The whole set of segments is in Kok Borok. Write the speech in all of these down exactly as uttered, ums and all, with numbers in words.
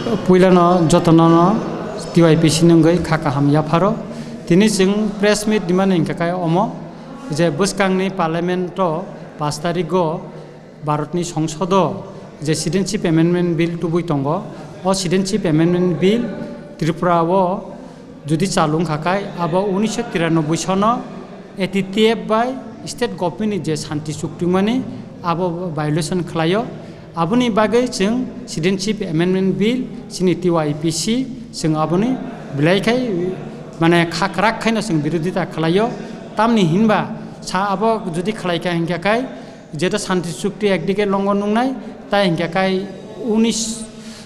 Puilano jotono no T Y P C nungwi kha kaham yapharo. Tini chwng press meet dimani hwnkha khe omo je bwskangni parliament o pash tarikgo Bharatni Songsodo je Citizenship Amendment Bill tubui tongo. O Citizenship Amendment Bill Tripura o jodi chalu wngkha khe abo unisho tiranoboi sono A T T F bai state government ni je santi chukti mani abo violation khlaio. Aboni bagwi chwng Citizenship Amendment Bill chini T Y P C chwng aboni belai khai mane kha kwrak khaino chwng birodita khlaio. Tamni hinba sa abo jodi khlaikha hinkha khe jeta santi chukti ekdige longon nungnai, tai hinkha khe unis,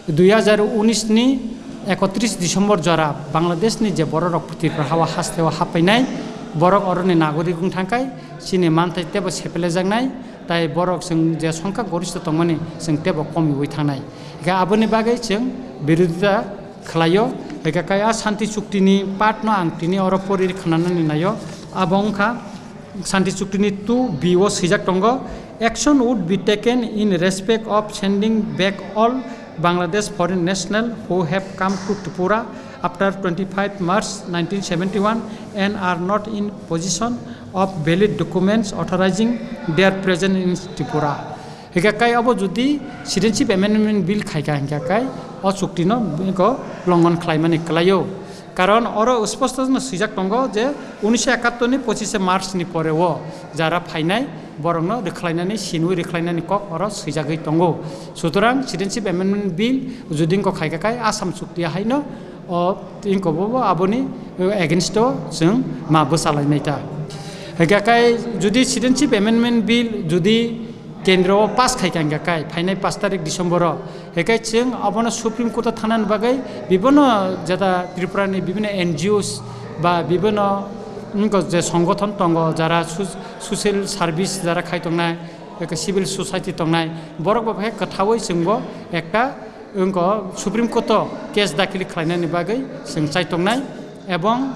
dui hajar unis ni ekotris December jora Bangladesh ni je bororok Tripura hawa hasteo happainai, borok oroni nagorik wng thangkhai, chini manthai tebo sepelejaknai, tai borok chwng je songkha goristo tongmani chwng tebo komiui thangnai. Hinkhe aboni bagwi chwng birodita khlaio. Hinkhe kaya santi chukti ni part no ang tini oro pori khwnanani naio. Abo wngkha santi chukti ni two B o swijak tongo, "Action would be taken in respect of sending back all Bangladesh foreign national who have come to Tripura after twenty-five March nineteen seventy-one and are not in possession of valid documents authorizing their presence in Tripura." Hinkhe kai abo jodi Citizenship Amendment Bill khaikha hinkhe kai o chukti no bini ko longon khlaimani kwlaio. Karon oro sposto no swijak tongo je unisho ekattor ni pochishe March ni pore o jara phainai borokno rwkhlainani, sinwi rwkhlainani kok oro swijagwi tongo. Sutorang Citizenship Amendment Bill jodi wngkha khaikha kai Assam chukti haino o wngkha bo, bo aboni against o chwng ma bwchalainai ta. Hinkhe kai jodi Citizenship Amendment Bill jodi kendro o pass khaikha hinkha kai phainai pash tarik December o, hinkhe chwng abono Supreme Court o thangnani bagwi bibhinno jeta Tripura ni bibhinno N G Os ba bibhinno wngkha je songothon tongo, jara su-, social service jara khai tongnai, eke civil society tongnai, borok bo khe kwthaui chwngbo ekta wngkha Supreme Court o case dakil khlainani bagwi chwng chai tongnai, ebong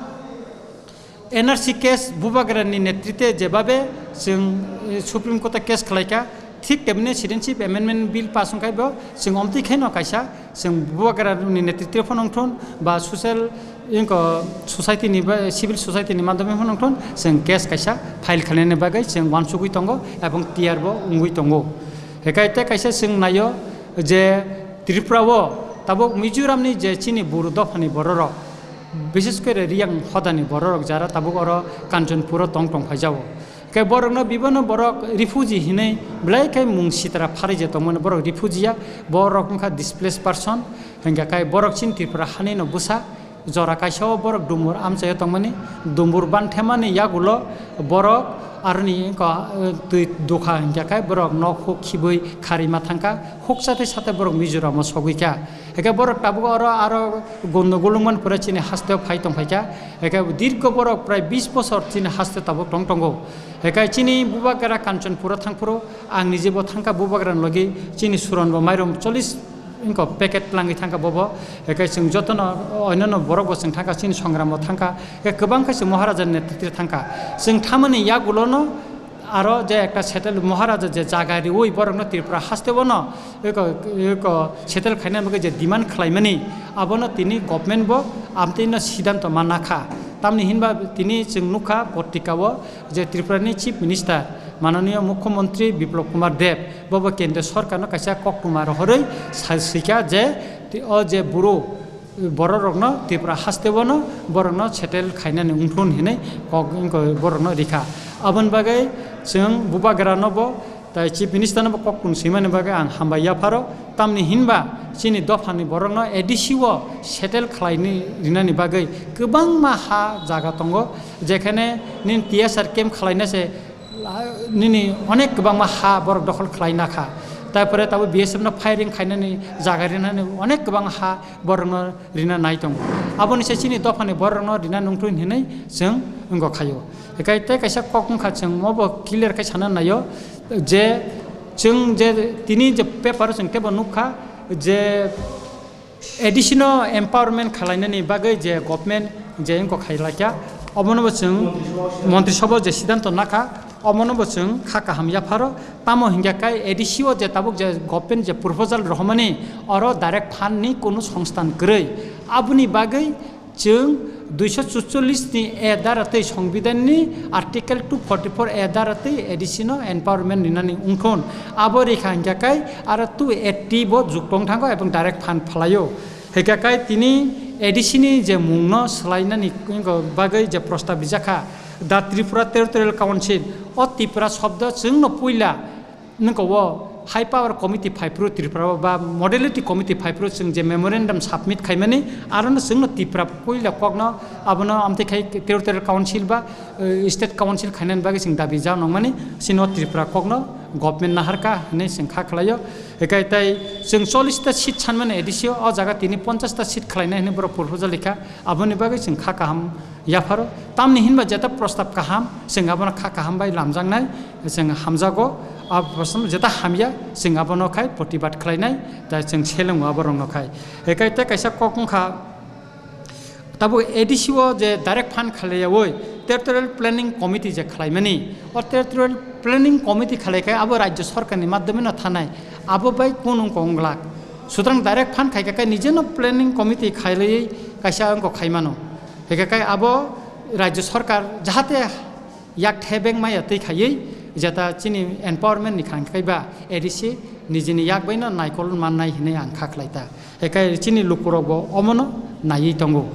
N R C case Bubagrani netritwe jebabe chwng, eh, Supreme Court o case khlaikha, thik temni Citizenship Amendment Bill pass wngkhai bo chwng omtwi khaino kaisa chwng Bubagrani netritwe phano wngthun ba social, wngkha society ni ba, civil society ni madhyome phano wngthun chwng case kaisa file khlainani bagwi chwng uansugwi tongo ebong tiyar bo wngwi tongo. Hinkhe tei kaisa chwng naio je Tripura o tabuk Mizoram ni je chini Boro dopha ni bororok, bishes kore Riyang hoda ni bororok jara tabuk oro Kanchanpur o tong tong phaijago. Khe borokno bibano borok refugee hinwi belai khe mung sitra pharwi je tongmani borok refugee ya, borok wngkha displaced person, hinkha khe borok chini Tripura hani no bwsa jora kaisa o borok Dumbur amchaio tongmani, Dumbur banthemani yagulo borok aroni wngkha, eh, twi dukha hinkha khe borok nok huk khibwi kharwi ma thangkha, huksa tei sate borok Mizoram o sogwi kha. Hinkhe borok tabuk oro aro gondo gulungmani pore chini hasteo phai tongphaikha. Hinkhe dirgo borok prai bis bosor chini haste tabuk tong tongo. Hinkhe chini Bubagra Kanchanpuro thangphuru ang nije bo thangkha Bubagrani logi chini suron bo mairum chollish wngkha packet twlangwi thangkha bobo. Hinkhe chwng jotono oinano borok bo chwng thangkha chini songram bo thangkha. Hinkhe kwbang khe chwng Maharaja ni netritwe thangkha. Chwng thamani yagulono aro je ekta settle Maharaja je jaga riwi borokno Tripura hasteo no eko, eko settle khaina bagwi je demand khlaimani, abono tini government bo amtwino siddhanto manna kha. Tamni hinba tini chwng nukha potrika o je Tripura ni Chief Minister mananiya Mukhyamantri Biplab Kumar Deb bobo kendriya sorkarno kaisa koktwma rohorwi sa-, swikha je ti-, o je buro bororokno Tripura hasteo no borokno settle khainani wngthun hinwi kok wngkha borokno rikha. Aboni bagwi chwng Bubagrano bo tai Chief Minister no bo koktwma swimani bagwi ang hambai yapharo. Tamni hinba chini dophani borokno A D C o settle khlaini rinani bagwi kwbangma ha jaga tongo, jekhane nini T S R camp khlaina se nini onek kwbangma ha borok dokhol khlai nakha. Tarpore tabuk B S F no firing khainani jaga rinani onek kwbang ha borokno rina nai tongo. Aboni se chini dophani borokno rina nungthu hinwi chwng wngkha khaio. Hinkhe tei kaisa kok wngkha chwng mobo clear khe sana naio je chwng je tini je paper o chwng teibo nukha je A D C no empowerment khalainani bagwi je government je wngkha khailaikha, obono bo chwng Montri Sabha je siddhanto nakha, Omono bo chwng kha kaham yapharo, tamo hinkhe kai A D C o je tabuk je government je proposal rohormani, oro direct fund ni kunu songstan kwrwi, aboni bagwi chwng duiso chutchollish ni A dara tei Songbidan ni Article two forty four A dara tei A D C no empowerment rinani wngthun, abo rikha hinkhe kai aro two eighty bo juk tong thango ebong direct fund phlaio. Hinkhe kai tini A D C ni je mungno swlainani bagwi je prostab rijakha, The Tripura Territorial Council, o Tripura shobdo chwngno puila nokho o High Power Committee phaiphuru Tripura o ba Modality Committee phaiphuru chwng je memorandum submit khaimani, arono chwngno Tripura puila kokno abono amtwi khai Territorial Council ba, eh, State Council khainani bagwi chwng dabi ja nangmani, chini o Tripura kokno government naharkha hinwi chwng kha khlaio. Hinkhe tai chwng chollish ta seat sanmani A D C o, o jaga tini ponchash ta seat khlainai hinwi borok proposal rikha, aboni bagwi chwng kha kaham yapharo. Tamni hinba jeta prostab kaham, chwng abono kha kaham bai lamjaknai, chwng hamjago, a prostab jeta hamya, chwng abono khai protibad khlainai, tai chwng selengo aborokno khai. Hinkhe tai kaisa kok wngkha, tabuk A D C o je direct fund khlaiyawi Territorial Planning Committee je khlaimani, o Territorial Planning Committee khlaikhai abo Rajya Sorkarni madhyomeno thanai, abo bai kunu wngkha wng glak. Sutrang direct fund khaikha khe nijeno Planning Committee khlaiwi kaisa wngkha khaimano. Hinkhe kai abo Rajya Sorkar jahate yak thebeng maya twi khaiwi jeta chini empowerment ni khan kaiba A D C nijini yak baino naikol mannai hinwi ang kha khlai ta. Hinkhe chini lukurokbo omono naiwi tongo.